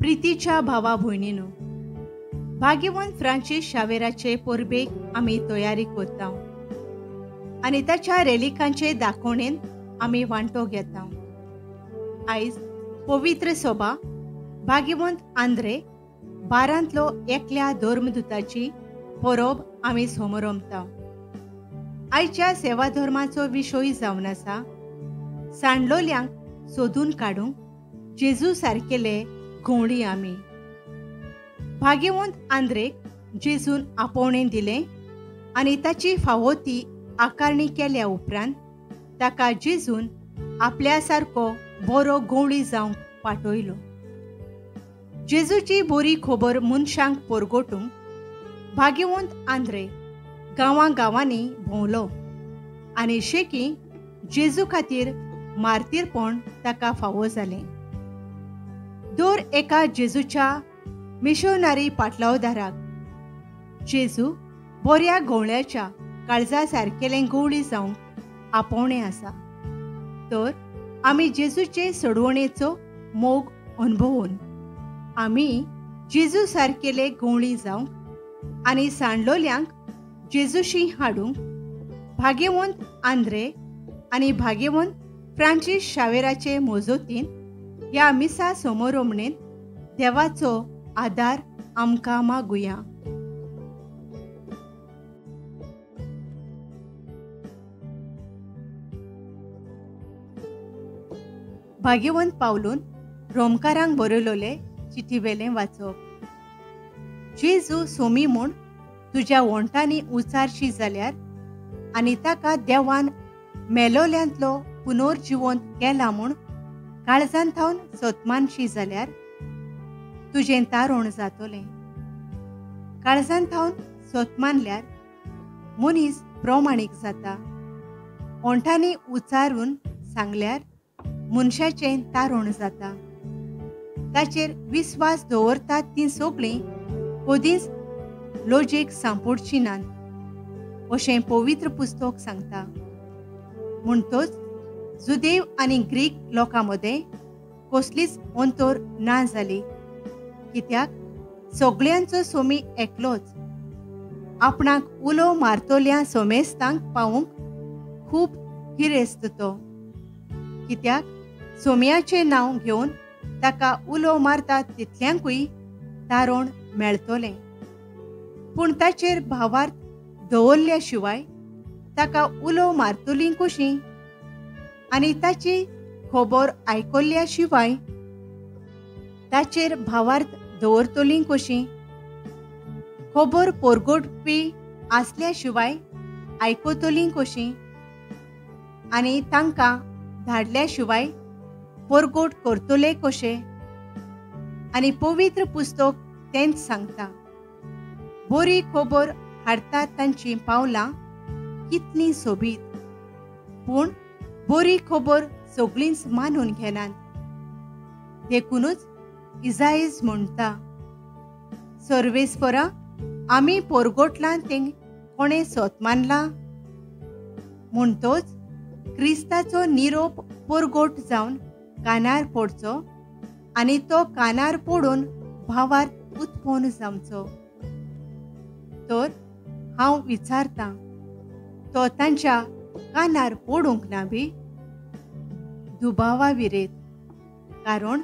प्रितीच्या भावा भयणीनो, भाग्यवंत फ्रांसीस शावेराचे परबेक आमी तयारी करता आनी ताच्या रेलिकांचे दाखोवणेन आमी वांटो घेता. आयज पवित्र सभा भाग्यवंत आंद्रे बारांतलो एकल्या धर्मदूताची परब आमी समरमता. आयच्या सेवा धर्माचो विशय जावन आसा सांडलोल्यांक सोदून काडूंक जेजू सारकेले घोवळी आमी. भाग्यवंत आंद्रेक जेजून आपोवणें दिलें आनी ताची फावो ती आकारणी केल्या उपरांत ताका जेजून आपल्या सारको बरो गवळी जावंक पाठयलो. जेजूची बरी खबर मनशांक परगटूंक भाग्यवंत आंद्रे गांवां गांवांनी भोंवलो आनी शेकी जेजू खातीर मार्तीरपण ताका फावो जालें. दर एका जेजूच्या मिशोनारी पाटलावदाराक जेजू बऱ्या गवळ्याच्या काळजा सारकेलें गवळी जावंक आपोवणें आसा. तर आमी जेजूचे सोडवणेचो मोग अनुभवून आमी जेजू सारकेले गवळी जावंक आनी सांडलोल्यांक जेजूशी हाडूंक भाग्यवंत आंद्रे आनी भाग्यवंत फ्रांसीस शावेराचे मोजोतीन ह्या मिसा समोरमणेन देवाचो आदार आमकां मागुया. भाग्यवंत पावलून रोमकारांक बरयलोले चिठीवेलें वाचप. जेजू सोमी म्हूण तुज्या वोंठांनी उचारशी जाल्यार आनी ताका देवान मेलोल्यांतलो पुनर्जिवंत केला म्हूण काळजान थावन सतमानशी जाल्यार तुजें तारोण जातलें. काळजान थावन सत मानल्यार मनीस प्रमाणीक जाता. ओंठांनी उचारून सांगल्यार मनशाचें तारोण जाता. ताचेर विस्वास दवरतात तीं सगळीं कदींच लजेक सांपडची नात अशें पवित्र पुस्तक सांगता. म्हणटच जुदेव आनी ग्रीक लोकां मदें कसलीच अंतर ना जाली, कित्याक सगळ्यांचो सोमी एकलोच. आपणाक उलो मारतल्या सोमेस्तांक पावूंक खूब गिरेस्त तो, कित्याक सोम्याचें नांव घेवन ताका उलो मारता तितल्यांकूय तारोण मेळटलें. पूण ताचेर भावार्थ दवरल्या शिवाय ताका उलो मारतली कशी आनी ताची खबर आयकल्ल्या शिवाय ताचेर भावार्थ दवरतली कशी? खबर परगटपी आसल्या शिवाय आयकतली कशी आनी तांकां धाडल्या शिवाय परगट करतले कशे? आनी पवित्र पुस्तक तेंच सांगता, बरी खबर हाडटात तांचीं पावलां कितलीं सोबीत, पूण बरी खबर सगळींच मानून घेनात. देखूनच इजाईज म्हणटा, सर्वेस्परा आमी परगटलां तें कोणें सत मानलां? म्हणटच क्रिस्ताचो निरोप परगट जावन कानार पडचो आनी तो कानार पडून भावार्थ उत्पन्न जावचो. तर हांव विचारतां, तो तांच्या कानार पडूंक ना बी? दुबावा विरेत, कारण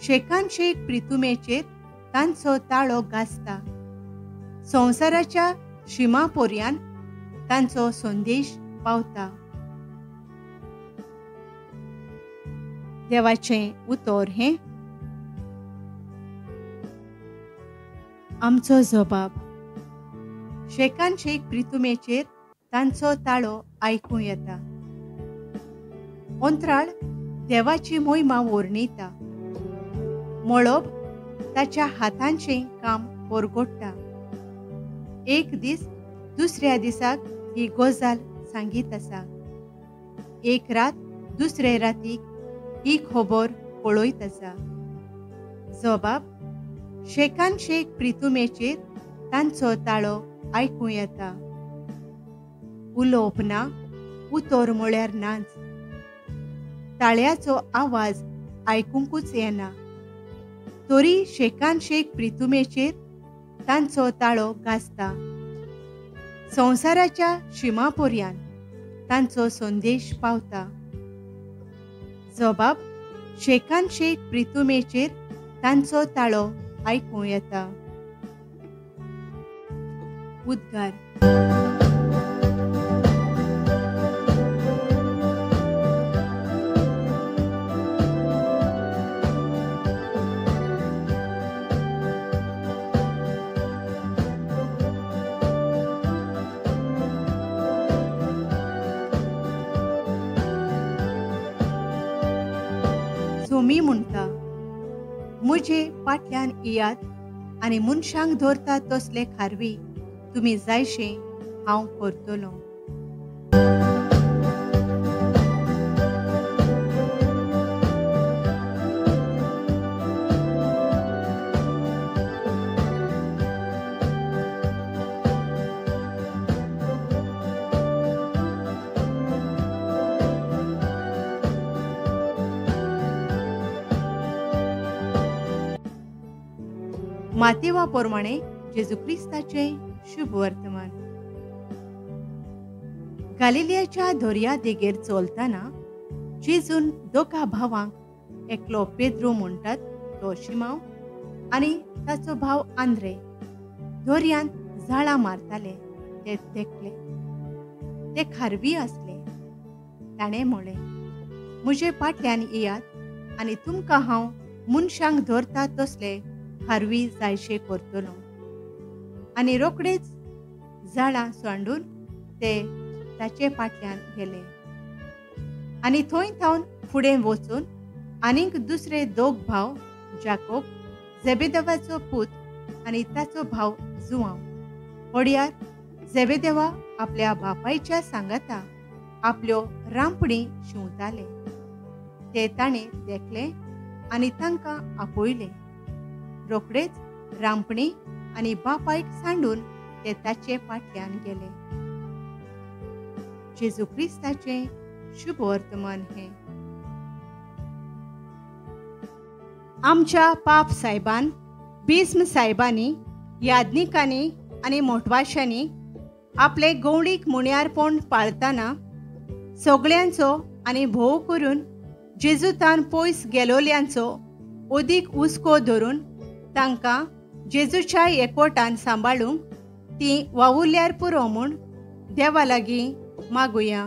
शेकान शेक प्रितुमेचेर तांचो ताळो गाजता. संवसाराच्या शिमा पोरयान तांचो संदेश पावता. देवाचें उतर हें आमचो जबाब. शेकान शेक प्रितुमेचेर तांचो ताळो आयकूं येता. अंतराळ देवाची मोहिमा वर्णिता. मळब ताच्या हातांचें काम परगट्टा. एक दीस दुसऱ्या दिसाक ही गजाल सांगीत आसा. एक रात दुसरे रातीक ही खबर पळयत आसा. जबाब शेकान शेक प्रितुमेचेर तांचो ताळो आयकूं येता. उलोवप ना, उतर म्हळ्यार नाच. ताळ्याचो आवाज आयकुंकूच येना. तरी शेकान शेक प्रितुमेचेर तांचो ताळो गाजता. संवसाराच्या शिमा पर्यान तांचो संदेश पावता. जबाब शेकान शेक प्रितुमेचेर तांचो ताळो आयकूं येता. उद्गार. सोमी म्हणटा, म्हजे फाटल्यान येयात आनी मनशांक धरता तसले खारवी तुमी जायशें हांव करतलो. मातेवा प्रमाणे जेजू क्रिस्ताचें शुभ वर्तमान. गालिलियाच्या दर्या देगेर चलतना जेजून दोगा भावांक, एकलो पेद्रो म्हणटात तो शिमाव आनी ताचो भाव आंद्रे, दर्यांत जाळां मारताले ते देखले. ते खारवी आसले. ताणें म्हळें, म्हजे फाटल्यान येयात आनी तुमकां हांव मनशांक धरता तसले खारवी जायशे करतलो. आनी रोखडेच जाळां सांडून ते ताचे फाटल्यान गेले. आनी थंय थावन फुडें वचून आनीक दुसरे दोग भाव, जाकोब जेबेदेवाचो पूत आनी ताचो भाव जुआंव, होडयार जेबेदेवा आपल्या बापायच्या सांगाता आपल्यो रांपणी शिंवताले ते ताणें देखले आनी तांकां आपयले. रोखडेच रांपणी आनी बापायक सांडून ते ताचे फाटल्यान गेले. जेजू क्रिस्ताचें शुभ वर्तमान हें. आमच्या पाप सायबान, भीष्म सायबांनी, याज्ञिकांनी आनी मोटवाशांनी आपले गवळीक मुण्यारपण पाळतना सगळ्यांचो आनी भोव करून जेजूतान पयस गेलोल्यांचो अदीक हुस्को धरून तांकां जेजूच्या एकवटान सांबाळूंक ती वावुरल्यार पुरो म्हूण देवा लागीं मागुया.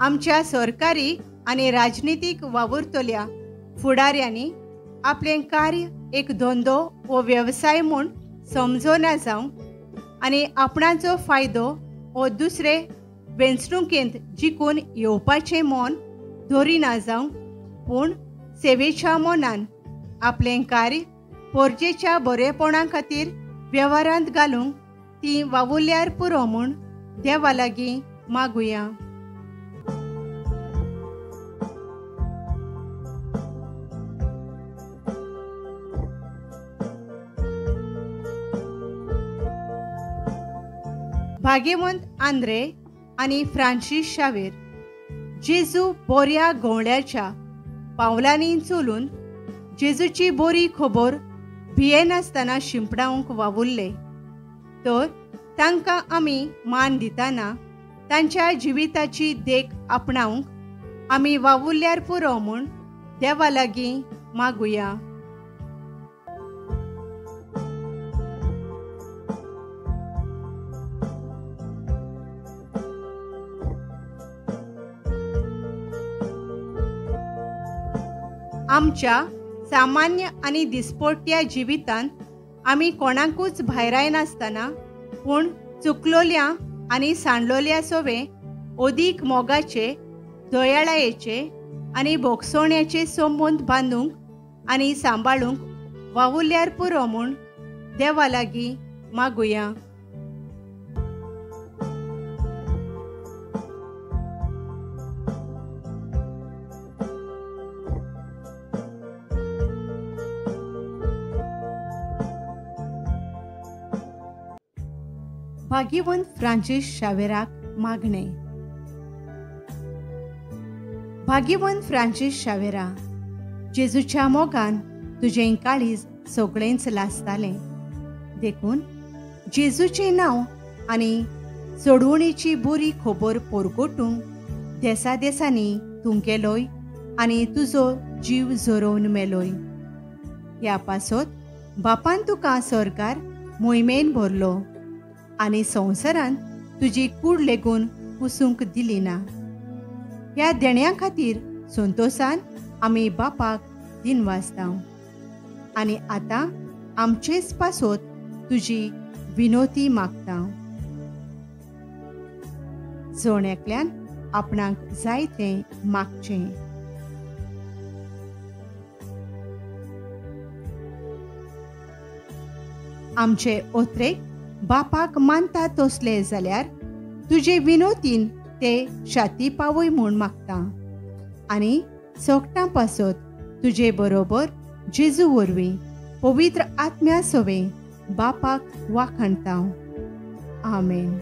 आमच्या सरकारी आनी राजनितीक वावुरतल्या फुडाऱ्यांनी आपलें कार्य एक धंदो वो वेवसाय म्हूण समजना जावंक आनी आपणाचो फायदो वो दुसरे वेंचणुकेंत जिखून येवपाचें मन धरिना जावंक, पूण सेवेच्या मनान आपलें कार्य पोरजेच्या बरेपणा खातीर वेव्हारांत घालूंक ती वावुरल्यार पुरो म्हूण देवा लागीं मागुया. भाग्यवंत आंद्रे आनी फ्रांसीस शावेर जेजू बोऱ्या गवळ्याच्या पावलांनी चलून जेजूची बोरी खबर भियेनासतना शिंपडावंक वावुरले, तर तांकां आमी मान दितना तांच्या जिविताची देख आपणावंक आमी वावुरल्यार पुरो म्हूण देवा लागीं मागुया. आमच्या सामान्य आनी दिसपट्ट्या जिवितांत आमी कोणाकूच भायरायनासतना पूण चुकलोल्या आनी सांडलोल्या सोवे अदीक मोगाचे, दयाळायेचे आनी भोगसोण्याचे संबंद बांदूंक आनी सांबाळूंक वावुरल्यार पुरो म्हूण देवा लागीं मागुया. भाग्यवंत फ्रांसीस शावेराक मागणें. भाग्यवंत फ्रांसीस शावेरा, जेजूच्या मोगान तुजें काळीज सगळेंच लासतालें, देखून जेजूचें नांव आनी सोडवणीची बरी खबर पोरगोटूंक देसा देसांनी तूं गेलोय आनी तुजो जीव झरोवन मेलोय. ह्या पासत बापान तुका सरकार मोहिमेन भरलो आनी संवसारांत तुजी कूड लेगून कुसूंक दिली ना. ह्या देण्या खातीर संतोशान आमी बापाक दिनवासता आनी आतां आमचेच पासत तुजी विनोती मागता. जण एकल्यान आपणाक जाय तें मागचें. आमचे ओत्रेक बापाक मानता तसले जाल्यार तुजे विनोतीन ते शाती पावय म्हूण मागता आनी सोगटां पासत तुजे बरोबर जेजू वरवीं पवित्र आत्म्या सवें बापाक वाखाणता. आमेन.